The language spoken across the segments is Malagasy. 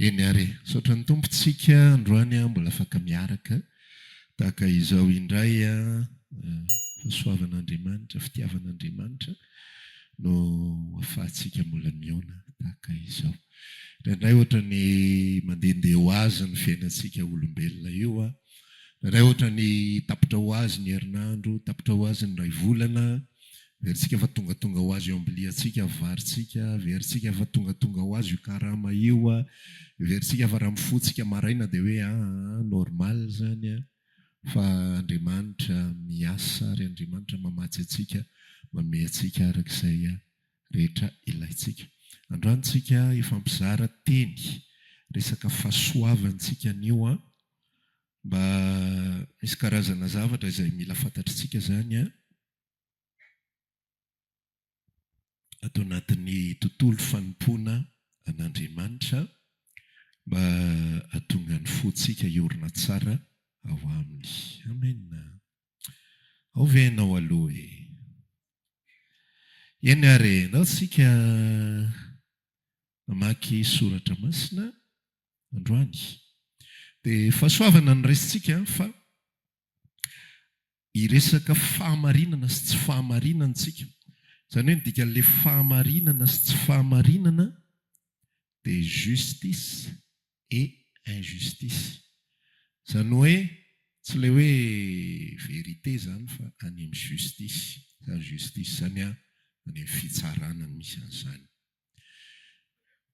Eny ary e. Misaotra ny Tompo tsika androany mbola afaka miaraka tahaka izao indray fahasoavan'Andriamanitra, fitiavan'Andriamanitra no afahantsika mbola mihaona tahaka izao. Indraindray ohatran'ny mandehandeha ho azy ny fiainantsika olombelona io an. Indraindray ohatran'ny tapitra ho azy ny herinandro, tapitra ho azy ny iray volana. Averintsika fa tongatonga ho azy eo am-biliantsika ny varintsika, averintsika fa tongatonga ho azy io karama io, averintsika fa raha mifoha tsika maraina dia hoe aa normal izany an, fa Andriamanitra miasa ary Andriamanitra mamatsy antsika, manome antsika araka izay rehetra ilaintsika. Androany tsika hifampizara teny, resaka fahasoavana tsika anio an, mba misy karazana zavatra izay mila fantatritsika izany an. ato anatin'ny tontolo fanompoana an'Andriamanitra mba hahatonga ny fontsika hiorina tsara ao Aminy. Amen. Ao ve ianao aloha e? Eny ary e, ndao tsika hamaky soratra masina androany. Dia fahasoavana no raisintsika fa Hiresaka fahamarinana sy tsy fahamarinana isika. Izany hoe ny dikan'ilay fahamarinana sy tsy fahamarinana dia justice et injustice. Izany hoe tsy ilay hoe vérité izany fa any amin'ny justice. Izany justice izany an, any amin'ny fitsarana no misy an'izany.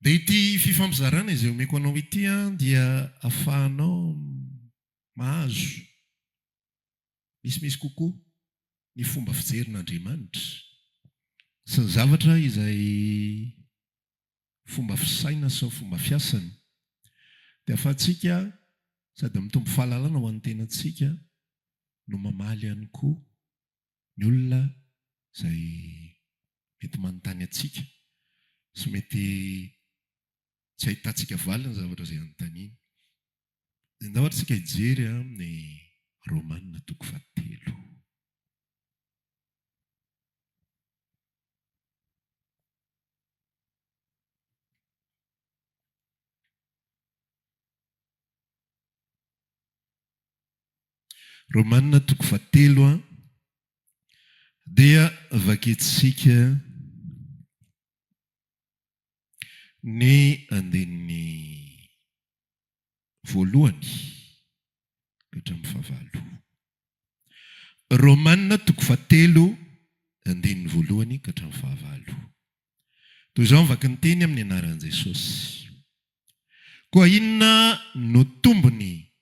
Dia ity fifampizarana izay omeko anao ity an dia ahafahanao mahazo misimisy kokoa ny fomba fijerin'Andriamanitra sy ny zavatra izay fomba fisaina sy ny fomba fiasany, dia ahafahantsika sady mitombo fahalalana ho an'ny tenantsika no mamaly ihany koa ny olona izay mety manontany antsika sy mety tsy ahitantsika valiny ny zavatra izay anontaniany. Ndao ary tsika hijery amin'ny Romana toko fahatelo. Romana toko fahatelo dia vakintsika ny andininy voalohany ka hatramin'ny fahavalo. Romana toko fahatelo andininy voalohany ka hatramin'ny fahavalo. Toy izao ny vaky ny teny amin'ny anaran'i Jesosy. Koa inona no tombony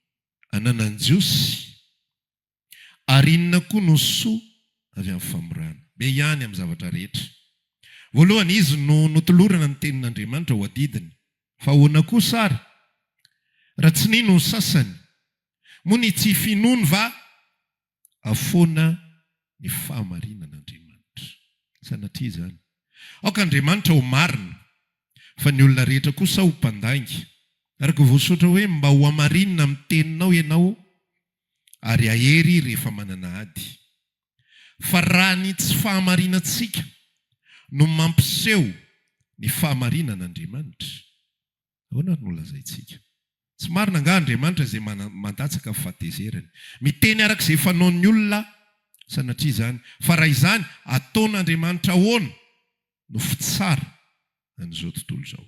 ananan'ny Jiosy Ary inona koa no soa avy amin'ny famorana? Be ihany amin'ny zavatra rehetra. Voalohany, izy no notolorana ny tenin'Andriamanitra ho adidiny. Fa ahoana kosa ary raha tsy nino ny sasany? Moa ny tsy finoany va hafoana ny fahamarinan'Andriamanitra? Sanatria izany. Aoka Andriamanitra ho marina, fa ny olona rehetra kosa ho mpandainga. Araka voasoratra hoe, Mba hohamarinina amin'ny teninao ianao, ary hahery rehefa manana ady. Fa raha ny tsy fahamarinantsika no mampiseho ny fahamarinan'Andriamanitra, ahoana ary no lazaintsika? Tsy marina angaha Andriamanitra izay mandatsaka ny fahatezerany? Miteny araka izay fanaon'ny olona sanatria izany. Fa raha izany, ataon'Andriamanitra ahoana no fitsara an'izao tontolo izao?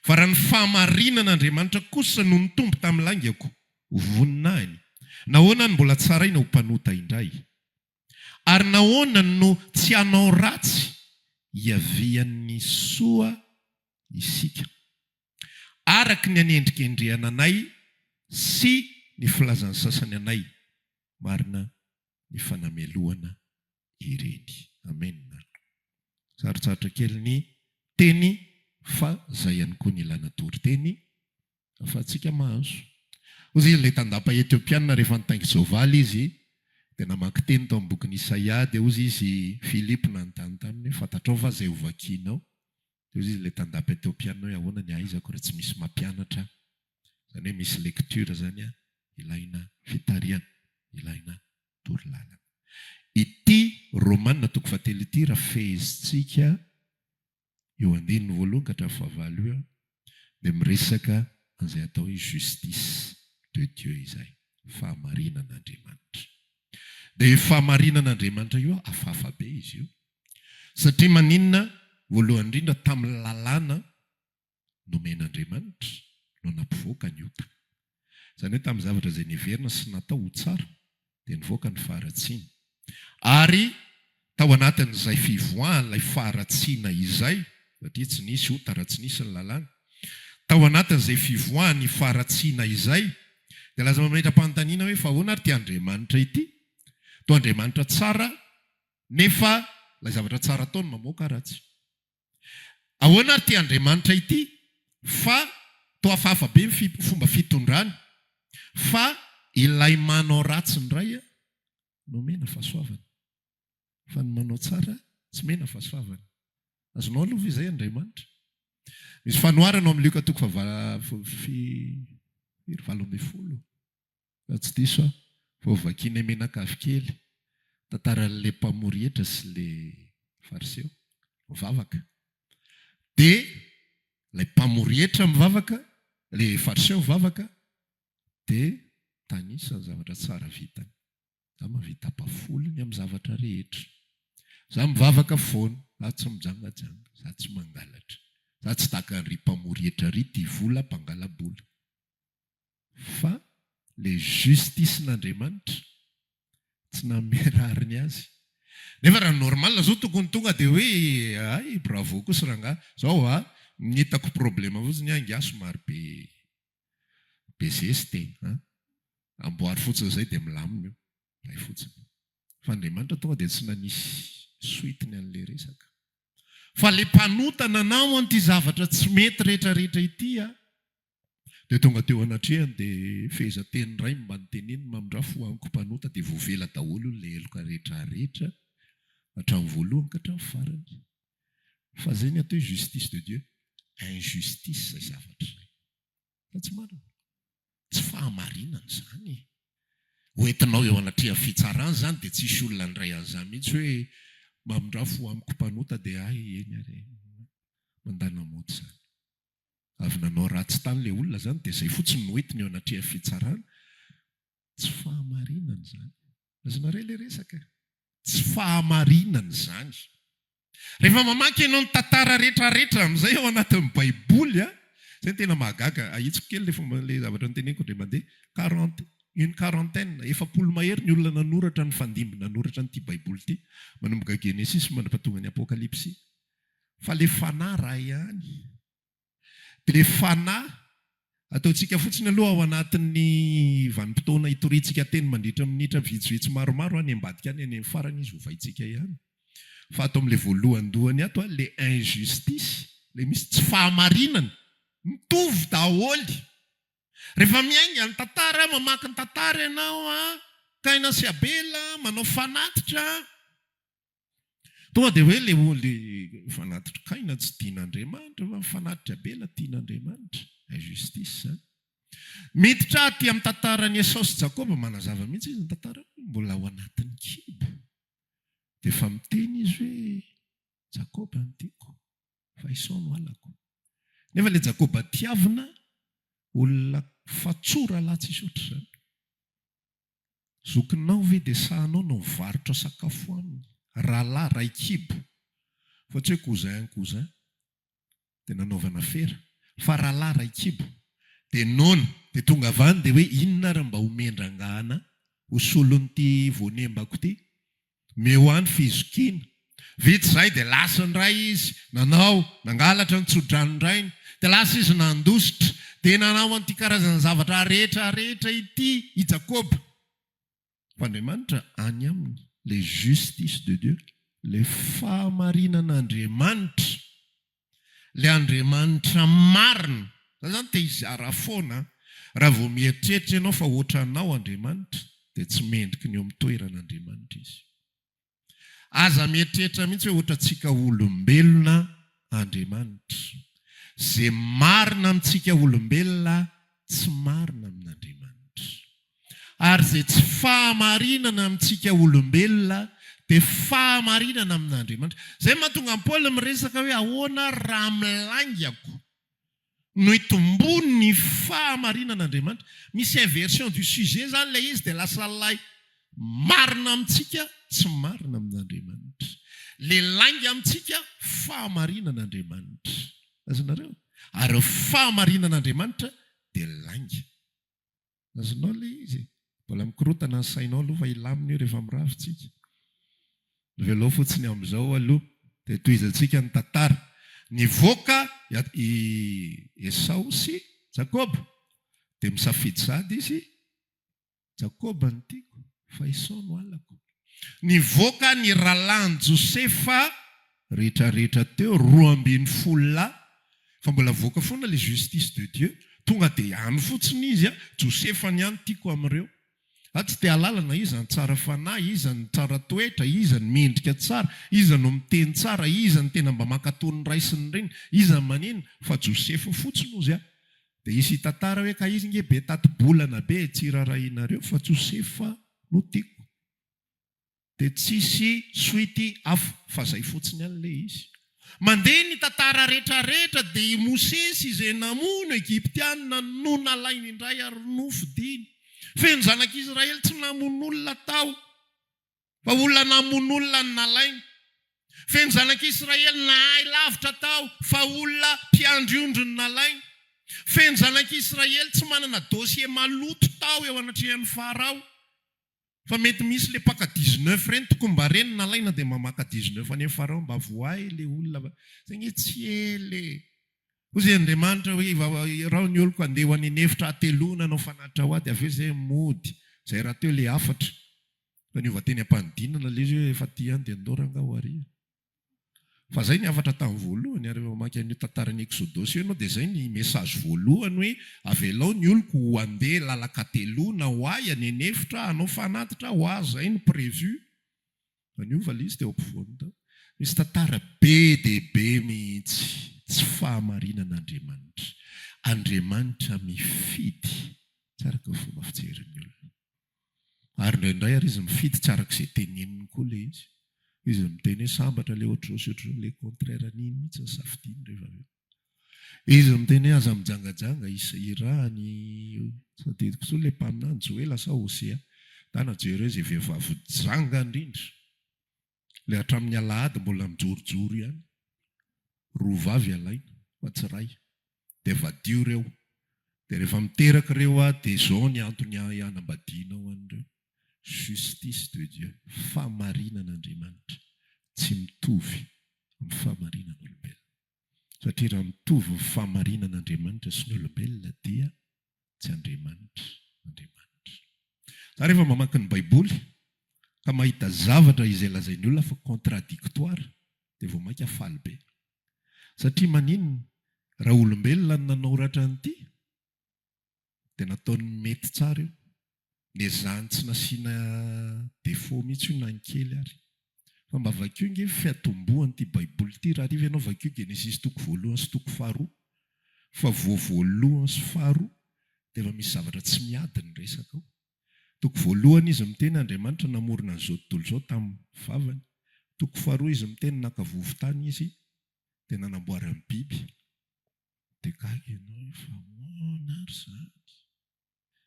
Fa raha ny fahamarinan'Andriamanitra kosa no nitombo tamin'ny laingako ho voninahiny, nahoana aho no mbola tsaraina ho mpanota indray? Ary nahoana no tsy hanao ratsy hiavian'ny soa isika, araka ny anendrikendrehana anay sy ny filazan'ny sasany anay marina ny fanamelohana ireny. Amen. Sarotsarotra kely ny teny fa zay ihany koa ny ilana toriteny afahantsika mahazo. Hozy izy ilay tandapa Etiopiana rehefa nitaingy soavaly izy dia namaky teny tao amin'ny bokin'i Isaia dia hozy izy Filipo nanontany taminy hoe fantatrao va izay hovakianao? Dia hozy izy ilay tandapa Etiopiana hoe ahoana ny ahaizako raha tsy misy mampianatra ahy? Izany hoe misy lecture izany ilaina fitarihana. Ilaina torolalana. Ity Romana toko fahatelo ity raha fehezintsika io andininy voalohany ka hatramin'ny fahavalo io dia miresaka an'izay atao hoe justice de Dieu izay, fahamarinan'Andriamanitra. Dia io fahamarinan'Andriamanitra io hafahafa be izy io satria maninona? Voalohany indrindra tamin'ny lalàna nomen'Andriamanitra no nampivoaka ny ota. Izany hoe tamin'ny zavatra izay neverina sy natao ho tsara dia nivoaka ny faharatsiana. Ary tao anatin'izay fivoahan'ilay faharatsiana izay, satria tsy nisy ota raha tsy nisy ny lalàna, tao anatin'izay fivoahan'ny faharatsiana izay, dia lasa mametra-panontaniana hoe fa ahoana ary ity Andriamanitra ity? Toa Andriamanitra tsara nefa ilay zavatra tsara ataony mamoaka ratsy. Ahoana ary ity Andriamanitra ity fa toa hafahafa be ny fomba fitondrany fa ilay manao ratsy indray no omena fahasoavana fa ny manao tsara tsy omena fahasoavana. Azonao aloha ve izay Andriamanitra? Misy fanoharana ao amin'ny Lioka toko faha firy 18. Raha tsy diso aho, vao vakianay mianakavy kely, tantaran'ilay mpamory hetra sy ilay fariseo, mivavaka. Dia ilay mpamory hetra mivavaka, ilay fariseo mivavaka, dia mitanisa ny zavatra tsara vitany. Za mahavita ampafolony amin'ny zavatra rehetra. Za mivavaka foana, za tsy mijangajanga, za tsy mangalatra, za tsy tahaka an'ry mpamory hetra ry tia vola mpangala-bola. Fa le justice n'Andriamanitra tsy nanome rariny azy. Nefa raha normal zao tokony tonga de hoe hay bravo kosa rangaha. Zao a, ny hitako problème fotsiny a ingahy somary be be zeste a. Amboary fotsiny zay de milamina io. Zay fotsiny. Fa Andriamanitra tonga de tsy nanisy suite-ny an'le resaka. Fa le mpanota nanao an'ity zavatra tsy mety rehetra rehetra ity a, Dia tonga teo anatrehany dia fehezanteny iray no mba noteneniny, Mamindrà fo amiko mpanota, dia voavela daholo ilay heloka rehetra rehetra hatramin'ny voalohany ka hatramin'ny farany. Fa izay ny atao hoe justice de Dieu, injustice izay zavatra izay. Fa tsy marina. Tsy fahamarinana izany e. Ho entinao eo anatrehan'ny fitsarana izany dia tsy hisy olona handray an'izany mihitsy hoe mamindrà fo amiko mpanota dia hay eny ary e. Mandana mody izany. Avy nanao ratsy tany ilay olona izany dia izay fotsiny no entiny eo anatrehan'ny fitsarana. Tsy fahamarinana izany. Azonareo ilay resaka e? Tsy fahamarinana izany. Rehefa mamaky ianao ny tantara rehetrarehetra amin'izay ao anatin'ny Baiboly, izay no tena mahagaga, ahitsiko kely ilay fomba, ilay zavatra noteneniko indray mandeha, quarante, une quarantaine, 40 mahery ny olona nanoratra nifandimby nanoratra an'ity Baiboly ity, manomboka Genesisy mandra-pahatonga ny Apokalypsy. Fa le fanahy ray ihany. De le fanahy, ataontsika fotsiny aloha ao anatin'ny vanim-potoana hitoriantsika teny mandritra ny minitra vitsivitsy maromaro any ambadika any, any amin'ny farany izy ovaintsika ihany. Fa ato amin'ilay voalohandohany ato le injustice, le misy tsy fahamarinana, mitovy daholo. Rehefa miainga ny tantara, mamaky ny tantara ianao, Kaina sy Abela manao fanatitra, Tonga dia hoe le le fanatitry Kaina tsy tian'Andriamanitra fa ny fanatitry Abela tian'Andriamanitra. Injustice zany. Miditra aty amin'ny tantaran'i Esao sy Jakoba, manazava mihitsy izy ny tantara, mbola ao anatin'ny kibo. Dia efa miteny izy hoe Jakoba no tiako fa Esao no halako. Nefa le Jakoba tiavina olona fatsora lahy tsisy ohatr'izany. Zokinao ve dia sahanao no mivarotra sakafo aminy? Rahalahy ray kibo fa tsy hoe cousin cousin dia nanaovana fera fa rahalahy ray kibo dia noana dia tonga avy any dia hoe inona ary mba omen-drangahana ho solon'ity voanembako ity? Meo ahy ny fizokiana. Vita izay dia lasa indray izy nanao, nangalatra ny tso-dranon-drainy, dia lasa izy nandositra, dia nanao an'ity karazana zavatra rehetra rehetra ity i Jakoba. Fa Andriamanitra any aminy, le justice de Dieu, le fahamarinan'Andriamanitra, le Andriamanitra marina. Za zany te hizara foana an! Raha vao mieritreritra ianao fa ohatranao Andriamanitra dia tsy mendriky ny eo amin'ny toeran'Andriamanitra izy. Aza mieritreritra mihitsy hoe ohatrantsika olombelona Andriamanitra. Ze marina amintsika olombelona tsy marina amin'Andriamanitra. Ary izay tsy fahamarinana amintsika olombelona dia fahamarinana amin'Andriamanitra. Izay no mahatonga an'i Paoly miresaka hoe ahoana ary raha amin'ny laingako no itomboan'ny fahamarinan'Andriamanitra. Misy inversion du sujet izany ilay izy dia lasa ilay marina amintsika tsy marina amin'Andriamanitra. Ilay lainga amintsika fahamarinan'Andriamanitra. Azonareo? Ary ny fahamarinan'Andriamanitra dia lainga. Azonao ilay izy e? Mbola mikorontana ny sainao aloha fa hilamina io rehefa mirava tsika. Avelao fotsiny amin'izao aloha dia tohizantsika ny tantara. Nivoaka i Esao sy Jakoba dia misafidy sahady izy, Jakoba no tiako fa Esao no halako. Nivoaka ny rahalahin'i Josefa rehetrarehetra teo, 12 lahy, fa mbola avoaka foana ilay justice de Dieu, tonga dia any fotsiny izy, Josefa ny hany tiako amin'ireo. Za tsy te hahalala na iza ny tsara fanahy, iza ny tsara toetra, iza ny mendrika tsara, iza no miteny tsara, iza no tena mba mankatò ny ray sy ny reny, iza ny manina, fa Josefa fotsiny hozy aho. Dia hisy hitantara hoe ka izy nge be tati-bolana be e, tsy raharahianareo fa Josefa no tiako. Dia tsisy suite hafa fa zay fotsiny ihany le izy. Mandeha ny tantara retraretra dia i Mosesy izay namono Egyptiana no nalainy indray ary nofidiny. Feno zanak'Israely tsy namono olona tao fa olona namono olona no nalainy. Feno zanak'Israely nahay lavitra tao fa olona mpiandry ondry no nalainy. Feno zanak'Israely tsy manana dossier maloto tao eo anatrehan'i Farao Fa mety misy le mpaka 19 reny tokony mba reny nalaina de mba maka 19 any farao mba voay le olona fa zay nge tsy ela e! Hozy Andriamanitra hoe iraho ny oloko andeha ho any an'efitra hateloana hanao fanatitra ho ahy de avy eo zay mody, zay rahateo le hafatra fa niova teny am-panidinana le izy hoe efa aty ihany de ndao rangaha ho ary. Fa zay ny hafatra tamin'ny voalohany, ary rehefa mamaky an'io tantaran'ny Exodosy io ianao dia zay ny message voalohany hoe avelao ny oloko ho handeha lalan-kateloana ho ahy any an'efitra hanao fanatitra ho ahy, zay no prévu. Fa niova ilay izy teo ampovoany tao. Misy tantara be dia be mihitsy, tsy fahamarinan'Andriamanitra. Andriamanitra mifidy tsy araka ny fomba fijerin'ny olona. Ary indraindray ary izy mifidy tsy araka izay teneniny koa ilay izy. Izy miteny hoe sambatra ilay ohatr'izao sy ohatr'izao, ilay contraire an'iny mihitsy no safidiany rehefa avy eo. Izy miteny hoe aza mijangajanga, irahany, tsy tadidiko intsony ilay mpaminany, Joela sa Hosea. Ndana jereo izay vehivavy janga indrindra, ilay hatramin'ny alahady mbola mijorojoro ihany. Roa vavy alaina fa tsy iray. Dia vadio ireo. Dia rehefa miteraka ireo aho dia izao ny antony hanambadianao an'ireo. Justice de Dieu, fahamarinan'Andriamanitra, tsy mitovy amin'ny fahamarinan'olombelona. Satria raha mitovy ny fahamarinan'Andriamanitra sy ny olombelona dia tsy Andriamanitra Andriamanitra. Za rehefa mamaky ny baiboly ka mahita zavatra izay lazain'ny olona fa contradictoire dia vao mainka faly be. Satria maninona? Raha olombelona no nanoratra an'ity dia nataony mety tsara io. Nezahany tsy nasiana défaut mihitsy io na ny kely ary. Fa mba vakio nge ny fiatombohan'ity baiboly ity rahariva ianao vakio Genesisy toko voalohany sy toko faharoa fa vao voalohany sy faharoa dia efa misy zavatra tsy miady ny resaka ao. Toko voalohany izy miteny Andriamanitra namorona an'izao tontolo izao tamin'ny vavany. Toko faharoa izy miteny naka vovo-tany izy dia nanamboarany biby. Dia gaga ianao hoe fa ahoana ary izany?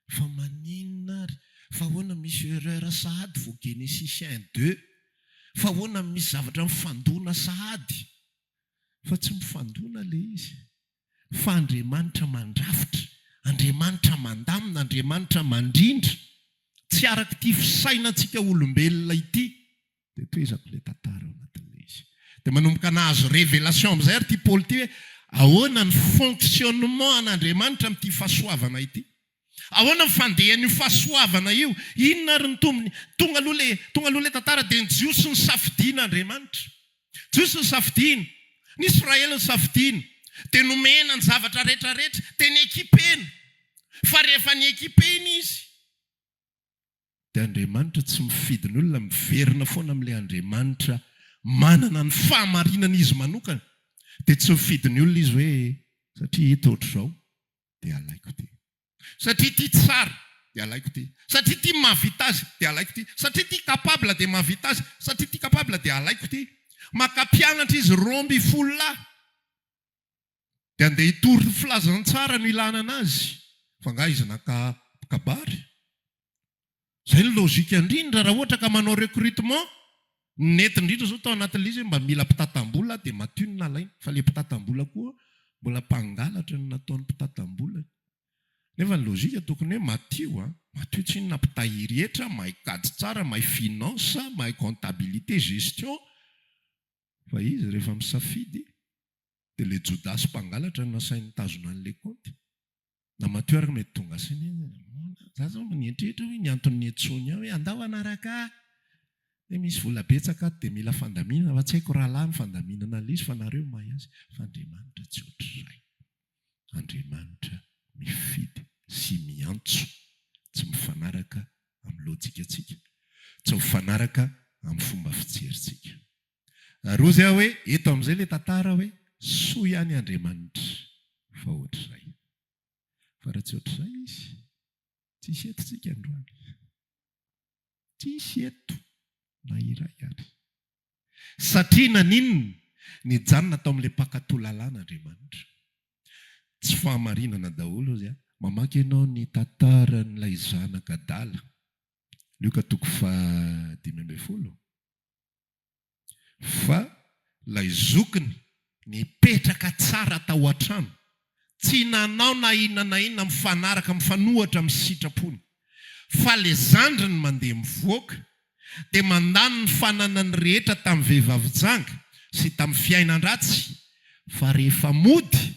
Fa maninona ary? Fa ahoana misy erreur sahady vao Genesis un deux? Fa ahoana misy zavatra mifandona sahady? Fa tsy mifandona ilay izy. Fa Andriamanitra mandrafitra, Andriamanitra mandamina, Andriamanitra mandrindra. Tsy araka ity fisainantsika olombelona ity. Dia tohizako ilay tantara ao anatin'ilay izy. Dia manomboka nahazo révélation amin'izay ary ity Paoly ity hoe ahoana ny fonctionnement an'Andriamanitra amin'ity fahasoavana ity. Ahoana ny fandehan'io fahasoavana io? Inona ary ny tombony? Tonga aloha ilay, tonga aloha ilay tantara dia ny Jiosy nosafidian'Andriamanitra. Jiosy nosafidiana, ny Israely nosafidiana. Dia nomena ny zavatra rehetra rehetra, dia ni-équiper-na. Fa rehefa ni-équiper-na izy, Dia Andriamanitra tsy mifidy ny olona, miverina foana amin'ilay Andriamanitra manana ny fahamarinana Izy manokana. Dia tsy mifidy ny olona Izy hoe satria hita ohatr'izao dia alaiko ity. Satria ity tsara. dia alaiko ity. Satria ity mahavita azy dia alaiko ity. Satria ity capable dia mahavita azy. Satria ity capable dia alaiko ity. Maka mpianatra izy 12 lahy. Dia andeha hitory filazantsara no ilana anazy. Fa angaha izy naka mpikabary? Izay no logique indrindra raha ohatra ka manao recrutement. Ny nety indrindra izao tao anatin'ilay izy hoe mba mila mpitatam-bola dia Mathieu no nalaina. Fa ilay mpitatam-bola koa mbola mpangalatra no nataony mpitatam-bola. Nefa ny logique tokony hoe Mathieu a! Mathieu tsinona mpitahiry hetra, mahay kajy tsara, mahay finance, mahay comptabilité, gestion. Fa izy rehefa misafidy dia ilay Jodasy mpangalatra no nasainy nitazona an'ilay kaonty. Na Mathieu ary mety tonga saina hoe nahoana? Za zao mieritreritra hoe ny antony niantsoany ahy hoe andao hanaraka ahy hoe misy vola betsaka ato dia mila fandaminana fa tsy haiko rahalahy ny fandaminana an'ilay izy fa nareo mahay azy fa Andriamanitra tsy ohatr'izay. Andriamanitra mifidy sy miantso tsy mifanaraka amin'ny lojikantsika, tsy mifanaraka amin'ny fomba fijerintsika. Ary hozy aho hoe eto amin'izay ilay tantara hoe soa ihany Andriamanitra fa ohatr'izay. Fa raha tsy ohatr'izay izy, tsisy eto tsika androany. Tsisy eto na iray ary. Satria naninona? Nijanona tao amin'ilay mpankatò lalàna Andriamanitra. Tsy fahamarinana daholo hozy aho. Mamaky ianao ny tantaran'ilay zanaka adala, Lioka toko faha 15. Fa ilay zokiny nipetraka tsara tao an-trano, tsy nanao na inona na inona mifanaraka mifanohatra amin'ny sitrapony. Fa ilay zandriny mandeha mivoaka, dia mandany ny fananany rehetra tamin'ny vehivavy janga sy tamin'ny fiainan-dratsy, fa rehefa mody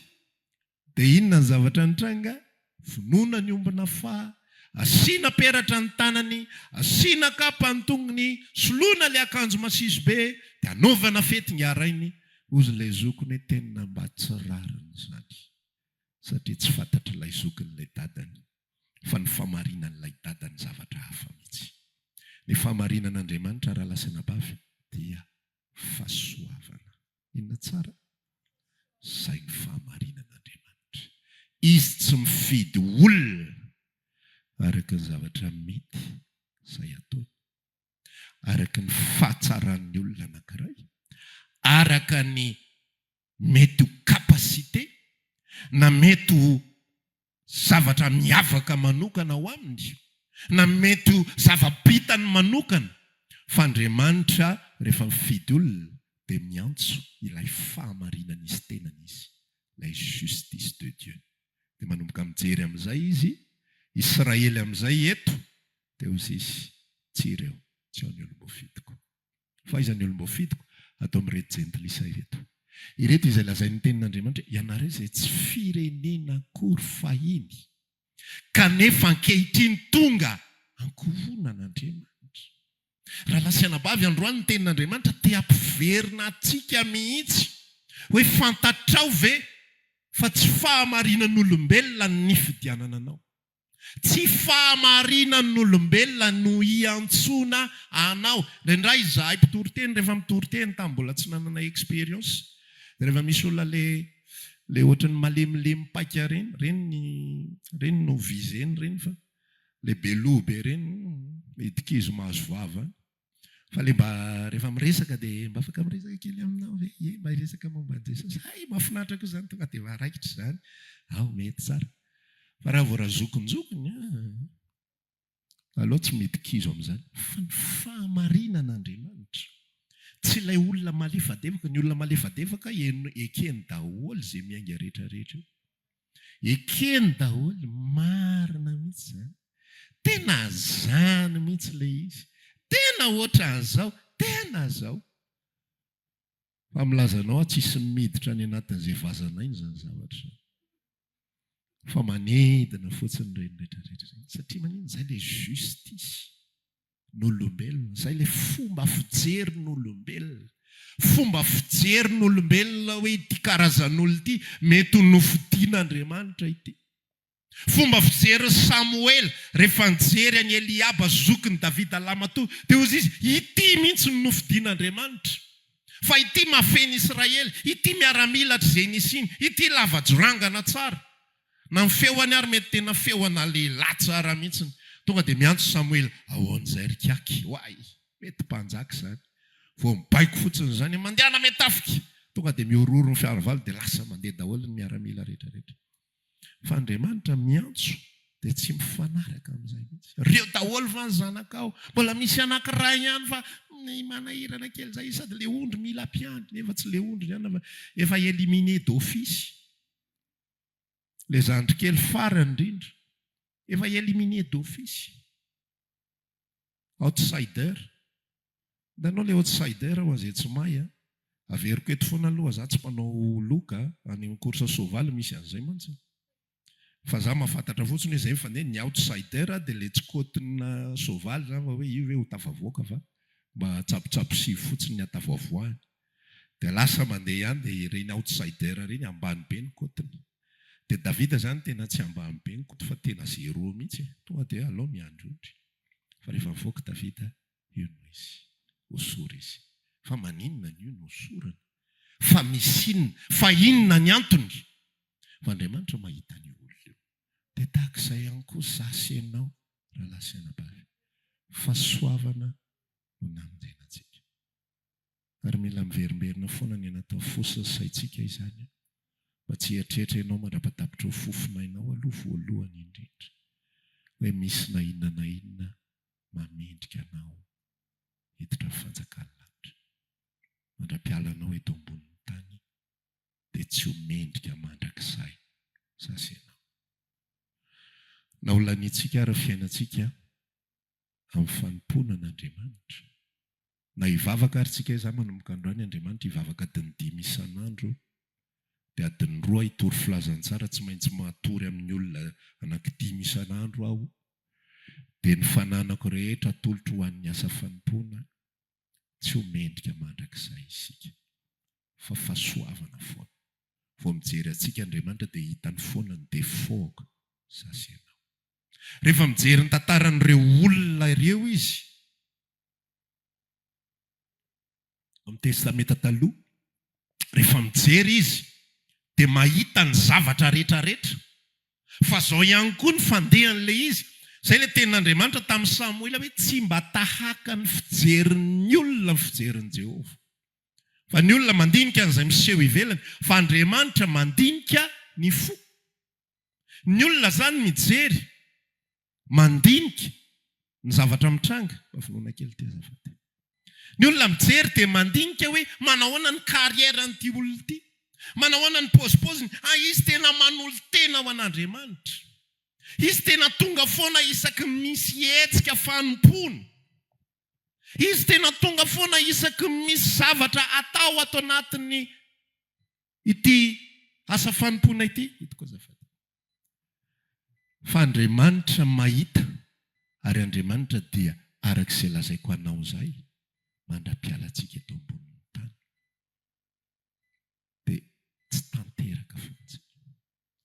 Dia inona ny zavatra nitranga? Vonoina ny omby nafaha, asiana peratra ny tanany, asiana kapa ny tongony, soloina ilay akanjo masiso be, dia anaovana fety ny harainy, hozy ilay zokiny hoe tena mba tsy rariny izany, satria tsy fantatr'ilay zokiny ilay dadany, fa ny famarinan'ilay dadany zavatra hafa mihitsy. Ny fahamarinan'Andriamanitra rahalahy sy anabavy dia fahasoavana. Inona tsara? Izay ny fahamarinan'Andriamanitra. Izy tsy mifidy olona araka ny zavatra mety izay ataony, araka ny fahatsaran'ny olona anankiray, araka ny mety ho capacité na mety ho zavatra miavaka manokana ao aminy, na mety ho zava-bitany manokana, fa Andriamanitra rehefa mifidy olona dia miantso ilay fahamarinan'izy tenany izy, ilay justice de Dieu. Dia manomboka mijery amin'izay izy, Israely amin'izay eto, dia hozy izy, tsy ireo, tsy ao ny olom-boafidiko. Fa aiza ny olom-boafidiko? Ato amin'ireto jentilisa ireto. Ireto izay lazain'ny Tenin'Andriamanitra hoe, Ianareo izay tsy firenena akory fahiny, kanefa ankehitriny tonga ankohonan'Andriamanitra. Rahalahy sy anabavy, androany ny Tenin'Andriamanitra te hampiverina antsika mihitsy hoe fantatrao ve fa tsy fahamarinan'olombelona ny nifidianana anao? Tsy fahamarinan'olombelona no iantsoana anao. Indraindray izahay mpitory teny rehefa mitory teny tamin'ny mbola tsy nanana expérience dia rehefa misy olona le le ohatran'ny malemilemy paika ireny, ireny ireny no visé-ny ireny fa le be loha be ireny hidi-kizo mahazo vava any. Fa le mba rehefa miresaka dia mba afaka miresaka kely aminao ve? Ie, mba hiresaka momba an'i Jesosy. Hay, mahafinaritra koa izany, tonga dia efa raikitra izany. Ao, mety tsara. Fa raha vao razokinjokiny, ah, aleo tsy midi-kizo amin'izany. Fa ny fahamarinan'Andriamanitra, tsy ilay olona malefadefaka, ny olona malefadefaka ekeny daholo izay miainga rehetrarehetra eo. Ekeny daholo, marina mihitsy izany. Tena zany mihitsy ilay izy. Tena ohatran'izao, tena zao. Fa milaza anao aho tsisy miditra any anatin'izay vazana iny izany zavatra izany. Fa manidina fotsiny ireny rehetra rehetra ireny. Satria maninona? Izay ilay justice. n'olombelona. Izay ilay fomba fijerin'olombelona. Fomba fijerin'olombelona hoe ity karazan'olona ity mety ho nofidin'Andriamanitra ity. Fomba fijerin'i Samoela rehefa nijery an'i Eliaba zokin'i Davida lahimatoa dia hozy izy, ity mihitsy no nofidin'Andriamanitra. Fa ity mafen'i Israely, ity miaramila hatrizay nisiany, ity lava-jorangana tsara. Na ny feoany ary mety tena feona lehilahy tsara mihitsiny. Tonga dia miantso Samoela, Ahoana izay ry kiaky? Oay! Mety mpanjaka izany. Vao mibaiko fotsiny izany hoe, Mandehana miantafika! Tonga dia mihorohoro ny fiarovalo dia lasa mandeha daholo ny miaramila rehetra rehetra. Fa Andriamanitra miantso dia tsy mifanaraka amin'izay mihitsy. Reo daholo va ny zanakao? Mbola misy anankiray ihany fa manahirana kely izay sady le ondry mila mpiandry nefa tsy le ondry ihany fa efa éliminé d'office. Le zandry kely farany indrindra efa éliminé d'office. Outsider. Hitanao le outsider ho an'izay tsy mahay a. Averiko eto foana aloha za tsy mpanao loka a, any amin'ny course soavaly misy an'izay mantsy. Fa za mahafantatra fotsiny hoe zay ny fandeha, ny outsider dia le tsy cote-na soavaly zany fa hoe io ve ho tafavoaka fa mba tsabotsabo sivy fotsiny ny hatavoavoahany. Dia lasa mandeha ihany dia ireny outsider ireny ambany be ny cote-ny. Dia Davida zany tena tsy ambany be ny cote fa tena zéro mihitsy e. Tonga dia alao miandry ondry. Fa rehefa mivoaka Davida, io no izy. Hosory izy. Fa maninona an'io no hosorana? Fa misy inona? Fa inona ny antony? Fa Andriamanitra mahita an'io olona io. Dia tahaka izay ihany koa za sy ianao, rahalahy sy anabavy. Fahasoavana no namonjena antsika. Ary mila miverimberina foana ny anatin'ny fo sy ny saintsika izany, mba tsy hieritreritra ianao mandra-patapitry ny fofonainao aloha voalohany indrindra, hoe misy na inona na inona mahamendrika anao hiditra ny fanjakan'ny lanitra. Mandra-pialanao eto ambonin'ny tany dia tsy ho mendrika mandrakizay sasy ianao. Na ho laniantsika ary ny fiainantsika amin'ny fanompoana an'Andriamanitra. Na hivavaka ary tsika izaho manomboka androany Andriamanitra hivavaka adiny dimy isan'andro dia adiny roa hitory filazantsara tsy maintsy matory amin'ny olona anaky dimy isan'andro aho dia ny fananako rehetra atolotro ho an'ny asa fanompoana tsy ho mendrika mandrakizay isika fa fahasoavana foana vao mijery antsika Andriamanitra dia hitany foana ny défaut-ko za sy ianao rehefa mijery ny tantaran'ireo olona ireo izy Amin'ny Testamenta Taloha, rehefa mijery izy dia mahita ny zavatra rehetra rehetra. Fa izao ihany koa ny fandehan'ilay izy. Izay ilay tenin'Andriamanitra tamin'i Samoela hoe tsy mba tahaka ny fijerin'ny olona ny fijerin'i Jehovah. Fa ny olona mandinika an'izay miseho ivelany, fa Andriamanitra mandinika ny fo. Ny olona izany mijery, mandinika ny zavatra mitranga, mba vonoina kely ity azafady. Ny olona mijery dia mandinika hoe manahoana ny carrière an'ity olona ity, manahoana ny paozipaoziny, ah izy tena manolo-tena ho an'Andriamanitra, izy tena tonga foana isaky ny misy hetsika fanompoana, izy tena tonga foana isaky ny misy zavatra atao ato anatin'ny ity asa fanompoana ity, ito koa azafady. Fa Andriamanitra mahita ary Andriamanitra dia araka izay lazaiko anao izay mandra-piala antsika eto ambonin'ny tany dia tsy tanteraka foana tsika,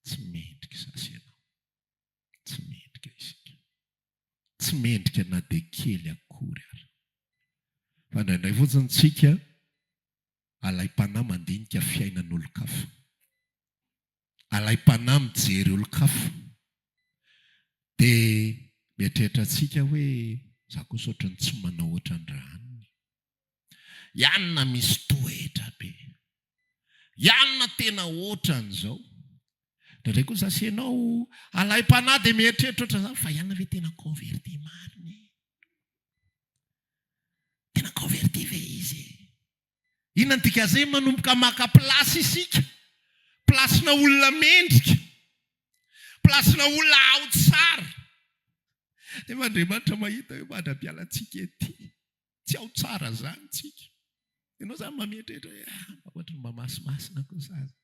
tsy mendrika izaho sy ianao, tsy mendrika isika, tsy mendrika na dia kely akory ary. Fa indraindray fotsiny tsika alaim-panahy mandinika fiainan'olon-kafa. Alaim-panahy mijery olon-kafa. Dia mieritreritra antsika hoe, za kosa ohatran'ny tsy manao ohatran-dRaanona e. I anona misy toetra be. I anona tena ohatran'izao. Indraindray koa za sy ianao alaim-panahy dia mieritreritra ohatran'izany, fa i anona ve tena converti marina e? Tena converti ve izy e? Inona ny dikan'izay? Manomboka maka place isika. Place-na olona mendrika. Place-na olona ao tsara. Nefa Andriamanitra mahita hoe mandra-pialantsika ety. Tsy ao tsara izany tsika. Ianao izany mba mieritreritra hoe ah, mba ohatran'ny mba masimasina kosa aza.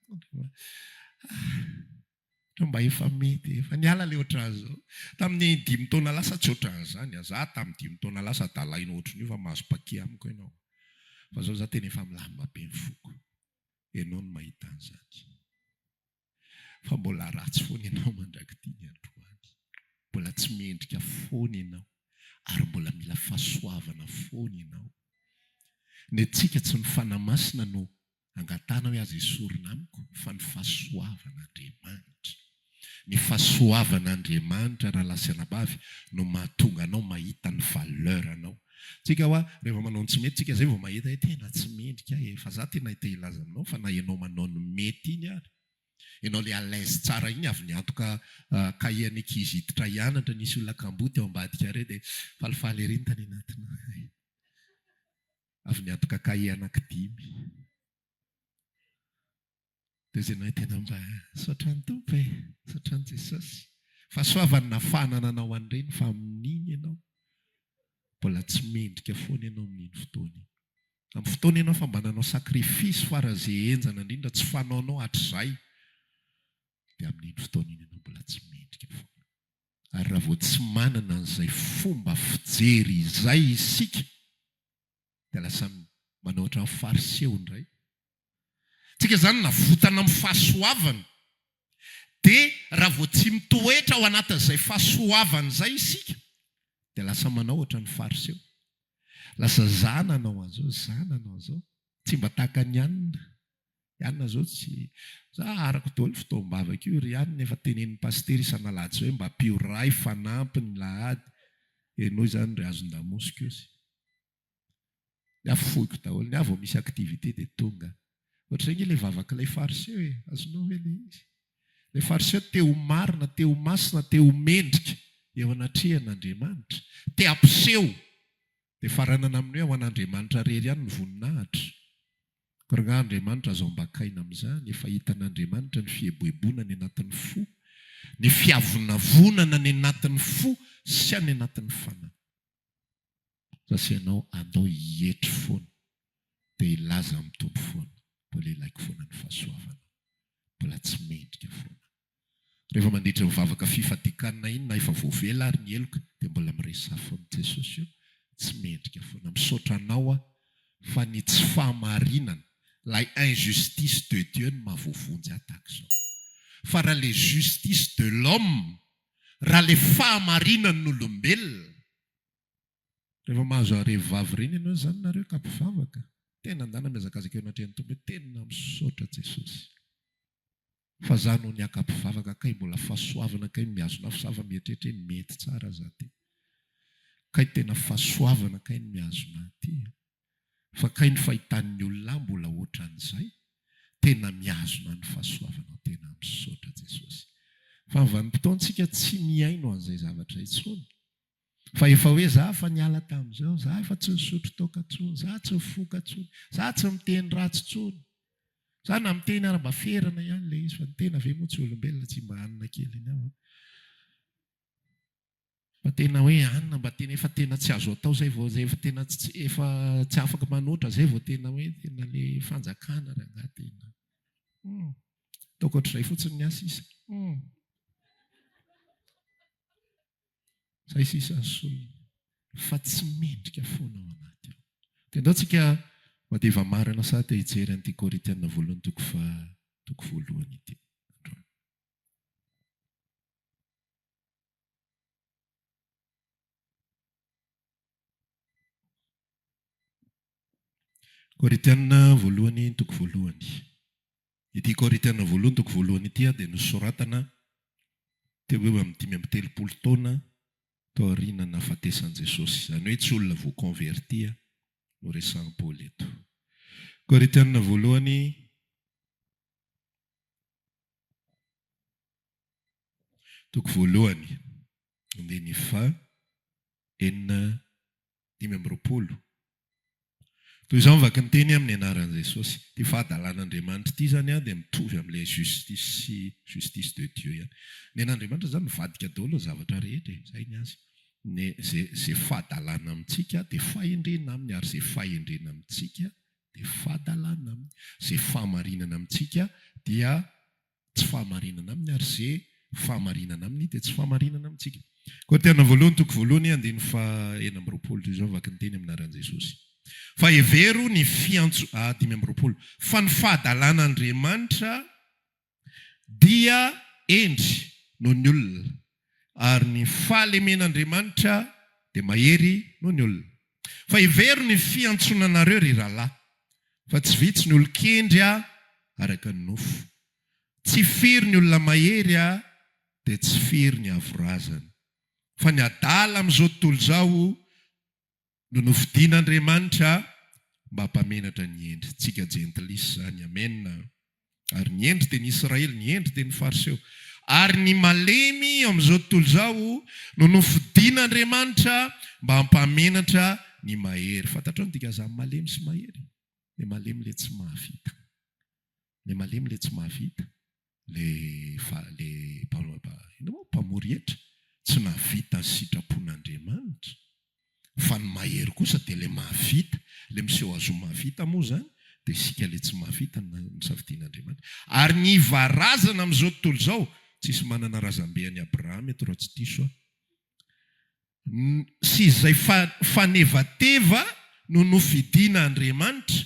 Ah. Mba efa mety, efa niala le ohatran'izao. Tamin'ny dimy taona lasa tsy ohatran'izany a. Za tamin'ny dimy taona lasa adalaina ohatran'io fa mahazo paquet amiko ianao. Fa zao za tena efa milamina be ny foko. Ianao no mahita an'izany. Fa mbola ratsy foana ianao mandrak'ity ny androany. Mbola tsy mendrika foana ianao. Ary mbola mila fahasoavana foana ianao. Ny antsika tsy ny Fanahy Masina no Angatahana hoe aza esorina amiko fa ny fahasoavan'Andriamanitra. Ny fahasoavan'Andriamanitra rahalahy sy anabavy no mahatonga anao mahita ny valeur anao. Tsika hoa rehefa manao ny tsy mety tsika zay vao mahita hoe tena tsy mendrika aho e, fa za tena te hilaza aminao fa na ianao manao ny mety iny ary, ianao le à l'aise tsara iny avy niantoka cahier an'ny ankizy hiditra hianatra nisy olona kamboty ao ambadika ary dia falifaly ery ny tany anatinao, avy niantoka cahier anaky dimy. Dia izay nahay tena mba misaotra ny Tompo e! Misaotra an'i Jesosy. Fahasoavany nahafahana nanao an'ireny fa amin'iny ianao mbola tsy mendrika foana ianao amin'iny fotoana iny. Amin'ny fotoana ianao fa mba nanao sacrifice fara-ze henjana indrindra tsy fanaonao hatrizay dia amin'iny fotoana iny ianao mbola tsy mendrika foana. Ary raha vao tsy manana an'izay fomba fijery izay isika dia lasa manao ohatran'ny fariseo indray. Tsika izany navotana amin'ny fahasoavana, dia raha vao tsy mitoetra ao anatin'izay fahasoavana izay isika, dia lasa manao ohatran'ny fariseo. Lasa za nanao an'izao, za nanao an'izao, tsy mba tahaka an'i Anna. I Anna izao tsy, za arako daholo fotoam-bavaka io ry Anna, efa tenenin'ny pasitera isan'alahady izao hoe mba ampio ray fanampiny lahady, henoy izany ry hazon-damosiko io sy. Ny ahy foiko daholo, ny ahy vao misy activité dia tonga. Ohatr'izay ange ilay vavak'ilay fariseo e, azonao ve ilay izy? Ilay fariseo te ho marina, te ho masina, te ho mendrika eo anatrehan'Andriamanitra, te hampiseho, dia faranana amin'ny hoe ho an'Andriamanitra irery ihany ny voninahitra. Koa rangaha Andriamanitra azo ambakaina amin'izany, efa hitan'Andriamanitra ny fieboeboana any anatin'ny fo, ny fiavonavonana any anatin'ny fo sy any anatin'ny fanahy. Za sy ianao andao hietry foana dia hilaza amin'ny Tompo foana, mbola ilaiko foana ny fahasoavanao, mbola tsy mendrika foana aho. Rehefa mandritra ny vavaka fifadikanina iny na efa voavela ary ny heloka dia mbola miresaha foana, Jesosy o, tsy mendrika foana, misaotra anao aho fa ny tsy fahamarinana, ilay injustice de Dieu no mahavoavonjy ahy tahaka izao. Fa raha ilay justice de l'homme, raha ilay fahamarinan'olombelona, Rehefa mahazo arevy vavy ireny ianao izany nareo ka mpivavaka, tena andana mihazakazaka eo anatrehan'ny Tompo hoe tena misaotra Jesosy fa za no niaka mpivavaka kay mbola fahasoavana kay mihazona ahy fa za fa mieritreritra hoe mety tsara za ty kay tena fahasoavana kay ny mihazona ahy ty a! Fa kay ny fahitan'ny olona ahy mbola ohatran'izay, tena mihazona ny fahasoavanao tena misaotra Jesosy. Fa ny vanim-potoantsika tsy mihaino an'izay zavatra intsony fa efa hoe za efa niala tamin'izao, za efa tsy nisotro toaka intsony, za tsy nifoka intsony, za tsy miteny ratsy intsony. Za na miteny ary mba ferana ihany ilay izy fa ny tena ve moa tsy olombelona tsy mba hanina kely iny aho. Mba tena hoe anona mba tena efa tena tsy azo atao zay vao zay efa tena tsy efa tsy afaka manoatra zay vao tena hoe tena le fanjakana rangahy tena hum ataoko ohatr'izay fotsiny ny ahy sisa hum zay sisa ny solony fa tsy mendrika foana ao anaty ao. Dia ndao tsika madiva marina sa te hijery an'ity Korintiana voalohany toko faha toko voalohany ity androany. Korintiana voalohany toko voalohany. Ity Korintiana voalohany toko voalohany ity dia nosoratana teo eo amin'ny 35 taona taoriana nahafatesan'i Jesosy. Izany hoe tsy olona vao converti no resahin'i Paoly eto. Korintiana voalohany Toko voalohany, andininy faha enina 25. Toy izao ny vakin-teny amin'ny anaran'i Jesosy. Ity fahadalan'Andriamanitra ity izany dia mitovy amin'ilay justice sy justice de Dieu ihany. Ny an'Andriamanitra izany mivadika daholo ny zavatra rehetra e, izay ny azy. Ny izay izay fahadalana amintsika dia fahendrena aminy ary izay fahendrena amintsika dia fahadalana aminy. Izay fahamarinana amintsika dia tsy fahamarinana aminy ary ze fahamarinana aminy dia tsy fahamarinana amintsika. Korintiana voalohany toko voalohany andininy faha 26 toy izao vaky ny teny amin'ny anaran'i Jesosy. Fa hevero ny fiantso ah 25 fa ny fahadalan'Andriamanitra dia hendry noho ny olona ary ny fahalemen'Andriamanitra dia mahery noho ny olona. Fa hevero ny fiantsoana anareo, ry rahalahy, fa tsy vitsy ny olon-kendry araka ny nofo. Tsy firy ny olona mahery. dia tsy firy ny avo razana. Fa ny adala amin'izao tontolo izao no nofidin'Andriamanitra mba hampamenatra ny hendry. Tsika jentilisa izany. Amena. Ary ny hendry dia ny Israely, ny hendry dia ny Fariseo. Ary ny malemy eo amin'izao tontolo izao no nofidin'Andriamanitra mba hampamenatra ny mahery. Fantatrao ny dikan'izany malemy sy mahery? Ilay malemy ilay tsy mahavita. Ilay malemy ilay tsy mahavita. Ilay fa ilay inona moa? Mpamory hetra tsy nahavita ny sitrapon'Andriamanitra. Fa ny mahery kosa dia ilay mahavita, ilay miseho azy ho mahavita moa izany dia isika ilay tsy mahavita no nosafidian'Andriamanitra. Ary ny iva razana amin'izao tontolo izao, tsisy manana razambe an'i Abrahama eto raha tsy diso aho, sy izay fanevateva no nofidiana Andriamanitra,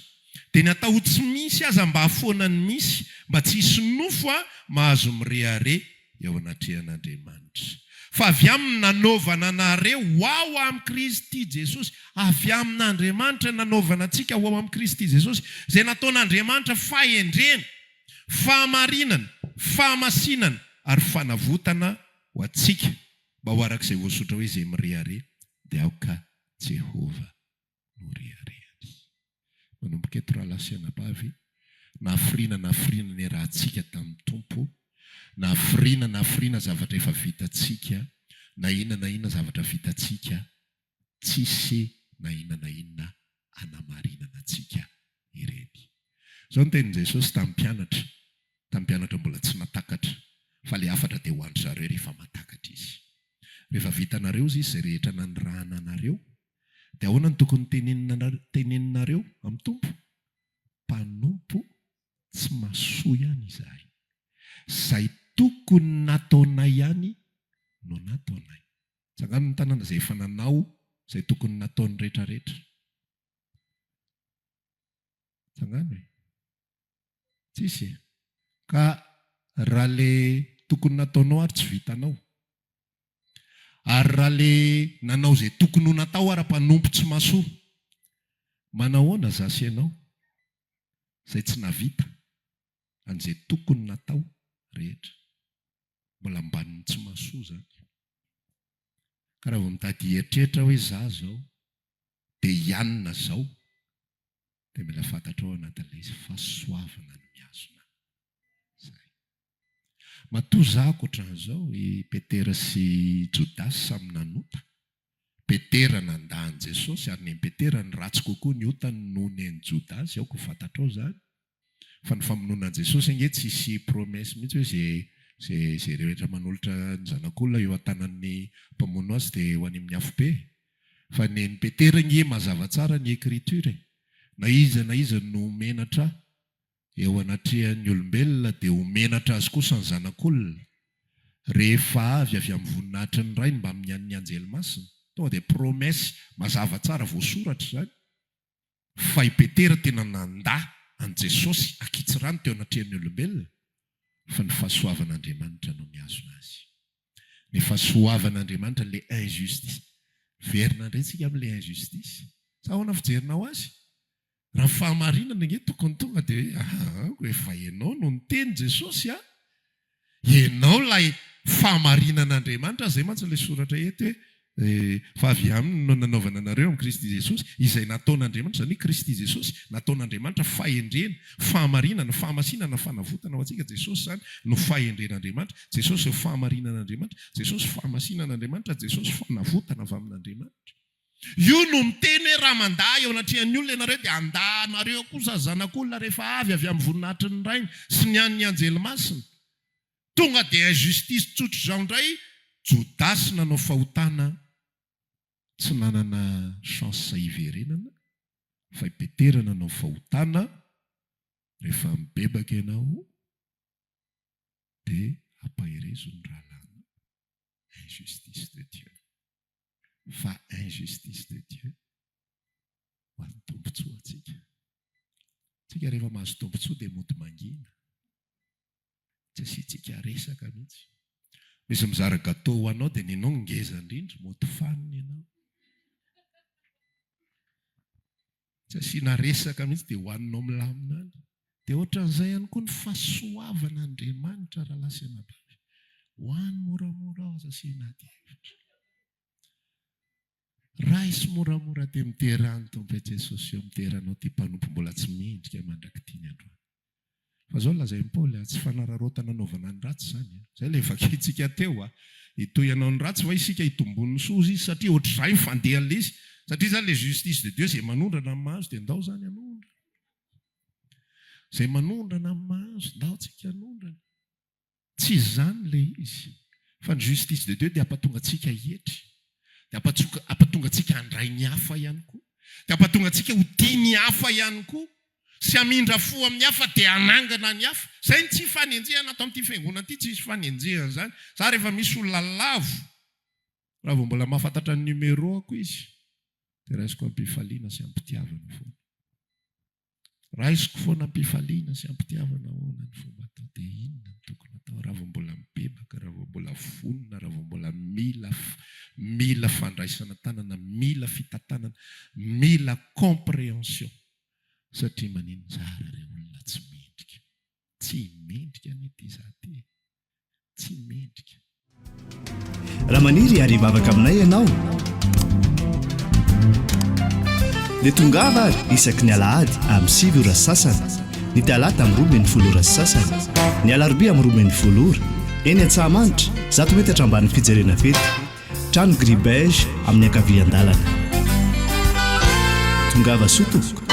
dia ny atao ho tsy misy aza mba hahafoana ny misy, mba tsy hisy nofo mahazo mirehareha eo anatrehan'Andriamanitra. Fa avy aminy nanaovana anareo ho ao amin'i Kristy Jesosy, avy amin'Andriamanitra nanaovana antsika ho ao amin'i Kristy Jesosy, izay nataon'Andriamanitra fahendrena, fahamarinana, fahamasinana ary fanavotana ho antsika, mba ho araka izay voasotra hoe izay mirehareha dia aoka Jehovah no reharehany. Manomboka eto rahalahy sy anabavy, na hafiriana na hafiriana niarahantsika tamin'ny Tompo, na hafiriana na hafiriana zavatra efa vitantsika, na inona na inona zavatra vitantsika, tsisy na inona na inona hanamarinana antsika ireny. Izao no tenin'i Jesosy tamin'ny mpianatra, tamin'ny mpianatra mbola tsy natakatra, fa ilay hafatra dia ho an-dry zareo rehefa matakatra izy. Rehefa vitanareo izy izay rehetra nanirahana anareo, dia ahoana no tokony teneninareo amin'ny Tompo? Mpanompo tsy mahasoa ihany izahay. Izay tokony nataonay ihany no nataonay. Tsangano ny tanana izay efa nanao izay tokony nataony rehetrarehetra. Tsangano e. Tsisy e. Ka raha le tokony nataonao ary tsy vitanao. Ary raha le nanao izay tokony ho natao ara mpanompo tsy mahasoa. Manahoana za sy ianao izay tsy navita an'izay tokony natao rehetra. Mbola ambanin'ny tsy mahasoa zany. Ka raha vao mitady hieritreritra hoe za zao dia hianina zao dia mila fantatrao ao anatin'ilay izy fa soavina no mihazona zay. Matoa za ankoatran'izao, i Petera sy Jodasy samy nanota. Petera nandà an'i Jesosy ary nen'i Petera ny ratsy kokoa ny otany noho nen'i Jodasy, aoka ho fantatrao izany. Fa ny famonoana an'i Jesosy ange tsisy promesse mihitsy hoe ze ze ze rehetra manolotra ny zanak'olona eo an-tanan'ny mpamono azy dia ho any amin'ny afobe. Fa nen'i Petera ange mazava tsara ny écriture e. Na iza na iza no menatra eo anatrehan'ny olombelona dia ho menatra azy kosa ny Zanak'olona, rehefa avy avy amin'ny voninahitry ny Rainy mbamin'ny an'ny anjely masina. Tonga dia promesse mazava tsara voasoratra izany. Fa i Petera tena nandà an'i Jesosy ankitsirano teo anatrehan'ny olombelona, fa ny fahasoavan'Andriamanitra no nihazona azy. Ny fahasoavan'Andriamanitra, ilay injustice. Miverina indray tsika amin'ilay injustice. Sa ahoana fijerinao azy? Raha ny fahamarinana ange tokony tonga dia hoe aa efa ianao no niteny Jesosy a! Ianao ilay fahamarinan'Andriamanitra, izay mantsy ilay soratra eto hoe fa avy aminy no nanaovana anareo amin'i Kristy Jesosy, izay nataon'Andriamanitra, izany hoe Kristy Jesosy nataon'Andriamanitra fahendrena, fahamarinana, fahamasinana, fanavotana ho antsika, Jesosy izany no fahendren'Andriamanitra, Jesosy no fahamarinan'Andriamanitra, Jesosy fahamasinan'Andriamanitra, Jesosy fanavotana avy amin'Andriamanitra. Io no miteny hoe raha mandà eo anatrehan'ny olona ianareo dia handà anareo kosa Zanak'olona rehefa avy avy amin'ny voninahitry ny Rainy sy ny an'ny anjely masina. Tonga dia injustice tsotr'izao indray Jodasy nanao fahotana tsy nanana chance hiverenana fa i Petera nanao fahotana rehefa mibebaka ianao dia ampaherezo ny rahalahinao. Injustice de Dieu. Fa injustice de Dieu ho an'ny tombotsoa antsika. Tsika rehefa mahazo tombotsoa dia mody mangina. Tsy asiantsika resaka mihitsy. Misy mizara gâteau ho anao dia nenao ny ngeza indrindra, mody fanina ianao. Tsy asiana resaka mihitsy dia hohaninao milamina any. Dia ohatran'izay ihany koa ny fahasoavan'Andriamanitra rahalahy sy anabavy. Ho any moramora ao aza asiana ady hevitra. Raiso moramora dia midera ny Tompo Jesosy eo midera anao ity mpanompo mbola tsy mendrika mandrak'ity ny androany. Fa zao lazain'i Paoly a, tsy fanararaotana anaovana ny ratsy izany a. Izay ilay vakintsika teo a. Hitohy hanao ny ratsy va isika hitomboan'ny soa izy satria ohatr'izay ny fandehan'ilay izy. Satria izany ilay justice de Dieu izay manondrana ny mahazo dia ndao izany hanondrana. Izay manondrana ny mahazo, ndao tsika hanondrana. Tsy izany ilay izy. Fa ny justice de Dieu dia hampatonga antsika hietry. Dia hampatonga antsika handray ny hafa ihany koa. Dia hampatonga antsika ho tia ny hafa ihany koa. Sy hamindra fo amin'ny hafa dia hanangana ny hafa. Izay ny tsy hifanenjehana ato amin'ity fiangonana ity, tsy hisy fanenjehana izany. Za rehefa misy olona lavo, raha vao mbola mahafantatra ny numéro-ako izy, dia raisiko am-pifaliana sy am-pitiavana foana. Raisiko foana am-pifaliana sy am-pitiavana ahoana ny fomba atao dia inona no tokony atao raha vao mbola mibebaka, raha vao mbola vonona, raha vao mbola mila mila fandraisana tanana, mila fitantanana, mila comprehension satria maninona zara re olona tsy mendrika, tsy mendrika anie ity za ty e. Tsy mendrika. Raha maniry ary hivavaka aminay ianao dia tongava ary isaky ny alahady amin'ny 9 ora sy sasany, ny talata amin'ny 12 ora sy sasany, ny alarobia amin'ny 12 ora, eny Antsahamanitra, zato metatra ambanin'ny fijerena fety, trano gris beige amin'ny ankavian-dalana. Tongava soa tompoko.